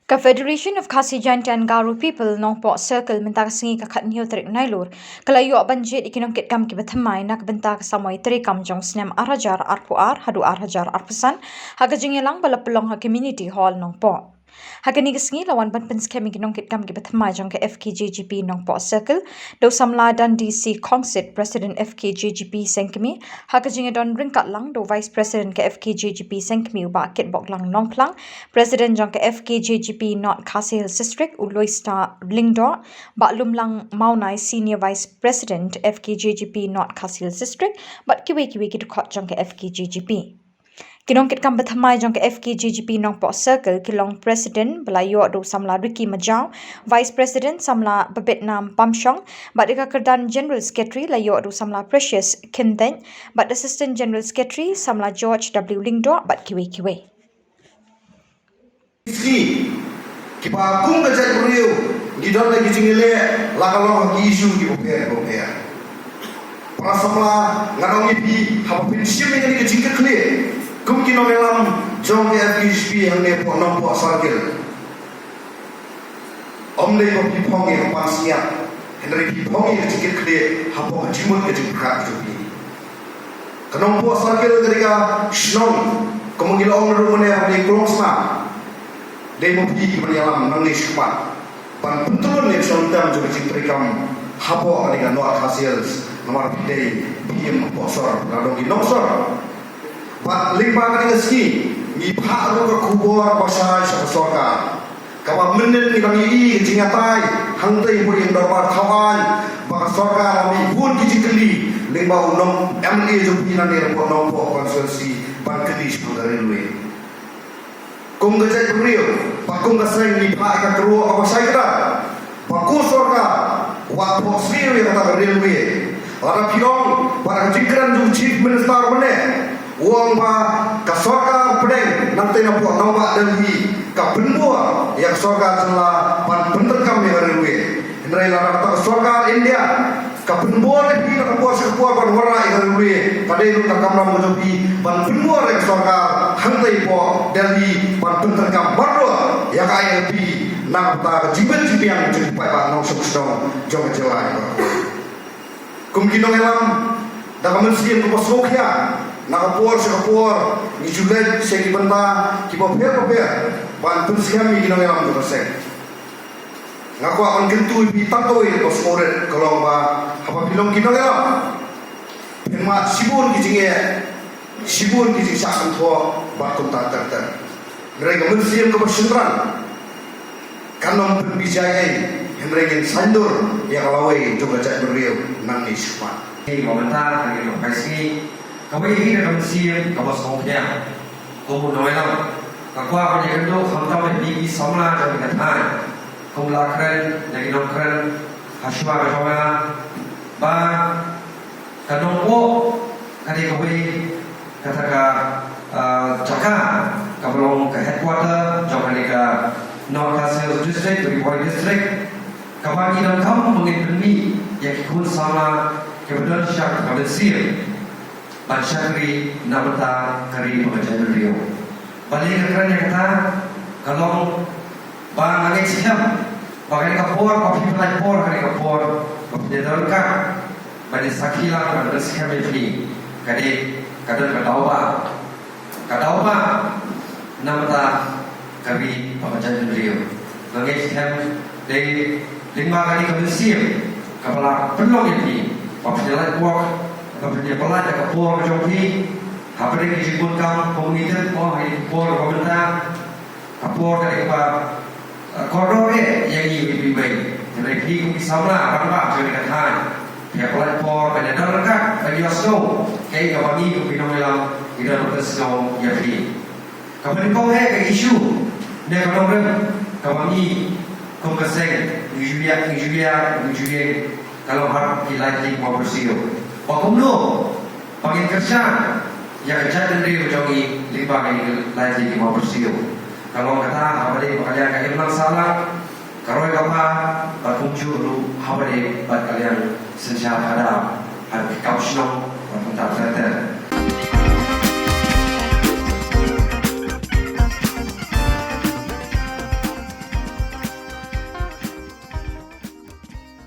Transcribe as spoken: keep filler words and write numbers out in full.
Ka Federation of Khasi Jaintia and Garo People Nongpoh Circle mynta ka sngi ka khatnïew tarik Nailur ka la ïoh ban jied ïa ki nongkitkam kiba thymmai na ka bynta ka samoi treikam jong snem arhajar arphew ar haduh arhajar arphew san ha ka jingïalang ba la pynlong ha Community Hall Nongpoh. Ha kane ka sngi la wan ban pynskhem ïa ki nongkitkam kiba thymmai jong ka F K J G P Nongpoh Circle da u samla Dundee C Khongsit, President F K J G P Sengkmie, ha ka jingïadon ryngkat lang da u Vice President ka F K J G P Sengkmie u Bah Kitboklang Nongphlang, President jong ka F K J G P North Khasi Hills District u Loistar Lyngdoh, Bah Lumlang Mawnai, Senior Vice President F K J G P North Khasi Hills District, bad kiwei kiwei ki dkhot jong ka F K J G P. Ki nongkitkam ba thymmai jong ka F K J G P Nongpoh Circle ki long President ba la ïoh da u samla Ricky Majaw, Vice President samla Babitnam Pamshong, bad ïa ka kyrdan General Secretary la ïoh da u samla Precious Khyndeit, bad Assistant General Secretary samla George W Lyngdoh, bad kiwei kiwei. Ki, kiba kum ka jaitbynriew ngi don da ki jingïaleh la ka long ki issue kiba pher kiba pher. Para samla, nga ong ïa phi, haba phin shim ïa kane ka jingkitkhlieh kum ki nongïalam jong ka F K J G P hangne hapoh Nongpoh Circle, ym dei ba phi phong ïa ka pansngiat, hynrei phi phong ïa ka jingkitkhlieh hapoh ka jingmut ka jingpyrkhat jong phi. Ka Nongpoh Circle ka dei ka shnong, kum ngi la ong ruh mynne, ka dei ka long shnong. Dei ma phi kiban ïalam nangne shakhmat ban pyntylun ïa ka shnong tam jong ka jingtreikam hapoh kane ka North Khasi Hills, namar phi dei, phi im hapoh sor, la dang ki nongsor. Bad lyngba kane ka sngi ngi phah ruh ka khubor ba shai sha ka sorkar, kaba mynnin ngi dang ïohi ka jingïatai hangtei hapoh ïing dorbar thaw aiñ ba ka sorkar la mih bun ki jingkylli lyngba u nong M L A jong phi nangne hapoh Nongpoh constituency ban kylli shaphang ka railway. Kum ka jaitbynriew bad kum ka seng ngi phah ïa ka kyrwoh kaba shai kdar ba ko sorkar wat phohsniew ïa kata ka railway. Lada phi ong ba ka jingkren jong u Chief Minister mynne, u ong ba ka sorkar pdeng nangtei napoh nongbah Delhi ka pynbor ïa ka sorkar jylla ban pyntreikam ïa ka railway. Hynrei lada kata ka sorkar India ka pynbor ïa phi na ka por sha ka por ban wanrah ïa ka railway, ka dei ruh ka kamram ka jong phi ban pynbor ïa ka sorkar hangtei hapoh Delhi ban pyntreikam ban roi ïa ka I L P na ka bynta ka jingbit jingbiang jong ki paidbah nongshong shnong jong ka jylla. Kum ki nongïalam, da ka mynsiem kaba sngewkhia, na ka por sha ka por ngi ju leit sha ki bynta kiba pher ba pher ban pynskhem ïa ki nongïalam jong ka seng. Nga kwah ban kyntu ïa phi tang kawei kaba sngewrit, ka long ba haba phi long ki nongïalam, phin mad shibun ki jingeh, shibun ki jingshah kynthoh bad kumta ter ter. Hynrei ka mynsiem kaba shynrang kan ym pynbijai ei, hynrei ngin saiñdur ïa ka lawei jong ka jaitbynriew nangne shakhmat. Ïa ka bynta ha kine ki sngi, kawei hi na ka mynsiem kaba sngewkhia. Kum u nongïalam, nga kwah ban ïakynduh khamtam ïa phi ki samla jong ka thaiñ, kum la kren da ki nongkren ha shuwa ka jong nga, ba ka Nongpoh ka dei kawei kata ka, ah, jaka kaba long ka headquarter jong kane ka North Khasi Hills District, Ri Bhoi District, kaba ngi donkam ba ngin pynmih ïa ki khun samla kiba don sha ka mynsiem ban shakri na bynta ka ri bad ka jaitbynriew. Balei nga kren ïa kata? Ka long ba nga ngeit skhem ba kane ka por ba phi pynlait por, kane ka por ba phi don ryngkat ban ïa sakhi lang, ban ïa skhem ïa phi, ka dei, ka don ka daw ba, ka daw ba na bynta ka ri bad ka jaitbynriew. Nga ngeit skhem dei lyngba kane ka mynsiem kaba la pynlong ïa phi ba phin ïa lait por, ba phin ïa pynlait da ka por ka jong phi hapdeng ki jingdonkam, kum ngi tip, oh, ha ki por ba mynta ka por ka dei kaba, eh, kordor eh ïa ngi iwei pa iwei. Hynrei phi kum ki samla rangbah jong kane ka thaiñ, phi ïa pynlait por ban ïa don ryngkat, ban ïa sngew kaei kaba ngi kum ki nongïalam ngi don ban pynsngew ïa phi. Kaba nyngkong eh ka issue ne ka nongrim kaba ngi kum ka seng ngi ju ïa, ngi ju ïa, ngi ju ïeng, ka long ha ki lai tylli ki mawbyrsiew. Ba kumno ba ngin kyrshan ïa ka jaitbynriew ka jong ngi lyngba kine ki lai tylli ki mawbyrsiew. Ka long kata, haba dei ba ka liang ka imlang sahlang, ka roi ka par, bad kumjuh ruh haba dei bad ka liang synshar khadar ha ki kam shnong bad kumta ter ter.